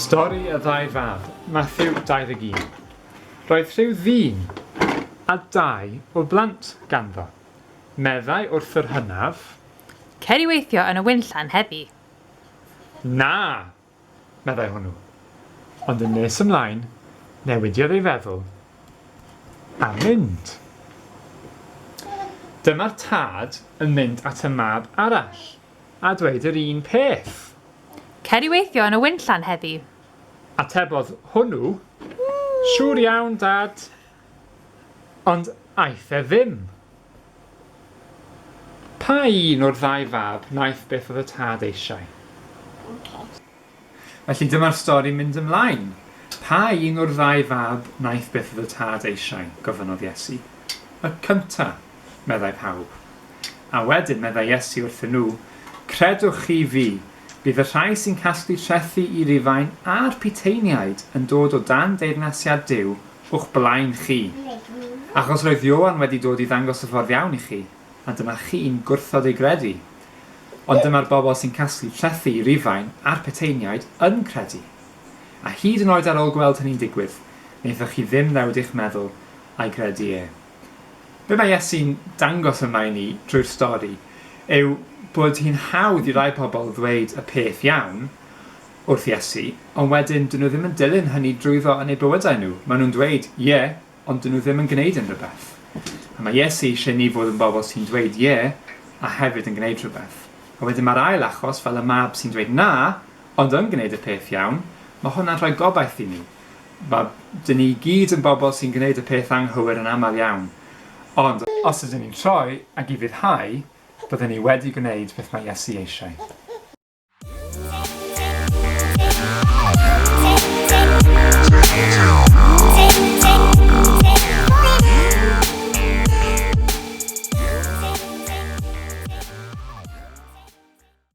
Stori y ddau fab, Mathew 21. Roedd rhyw ddyn a dau o blant ganddo. Meddai wrth yr hynaf. Cer i weithio yn y winllan heddi. Na! meddai hwnnw. Ond yn nes ymlaen, newidiodd ei feddwl a mynd. Dyma'r tad yn mynd at y mab arall a dweud yr un peth. Cer i weithio yn y winllan heddi. Atebodd hwnnw, Siŵr iawn, Dad. Ond aeth e ddim. Pa un o'r ddau fab wnaeth beth oedd y tad eisiau? Felly dyma'r stori'n mynd ymlaen. Pa un o'r ddau fab wnaeth beth oedd y tad eisiau? gofynnodd Iesu. Y cynta', meddai pawb. A wedyn meddai Iesu wrthyn nhw, Credwch chi fi, bydd y rhai sy'n casglu trethi i Rufain a'r puteiniaid yn dod o dan deyrnasiad Duw o'ch blaen chi. Achos roedd Ioan wedi dod i ddangos y ffordd iawn i chi, a dyma chi'n gwrthod ei gredu. Ond dyma'r bobl sy'n casglu trethi i Rufain a'r puteiniaid yn credu. A hyd yn oed ar ôl gweld hynny'n digwydd, wnaethoch chi ddim newid eich meddwl a'i gredu e. Be mae Iesu'n dangos yma i ni drwy'r stori yw bod hi'n hawdd i rai pobl ddweud y peth iawn, wrth Iesu, ond wedyn 'dyn nhw ddim yn dilyn hynny drwyddo yn eu bywydau nhw. Maen nhw'n dweud 'ie', ond 'dyn nhw ddim yn gwneud unrhyw beth. A mae Iesu eisiau ni fod yn bobl sy'n dweud 'ie' a hefyd yn gwneud rhywbeth. A wedyn mae'r ail achos, fel y mab sy'n dweud 'na', ond yn gwneud y peth iawn, mae hwnna'n rhoi gobaith i ni. Mae, 'dyn ni i gyd yn bobl sy'n gwneud y peth anghywir yn aml iawn. Ond os ydyn ni'n troi ac ufuddhau, byddwn ni wedi gwneud beth mae Iesu eisiau.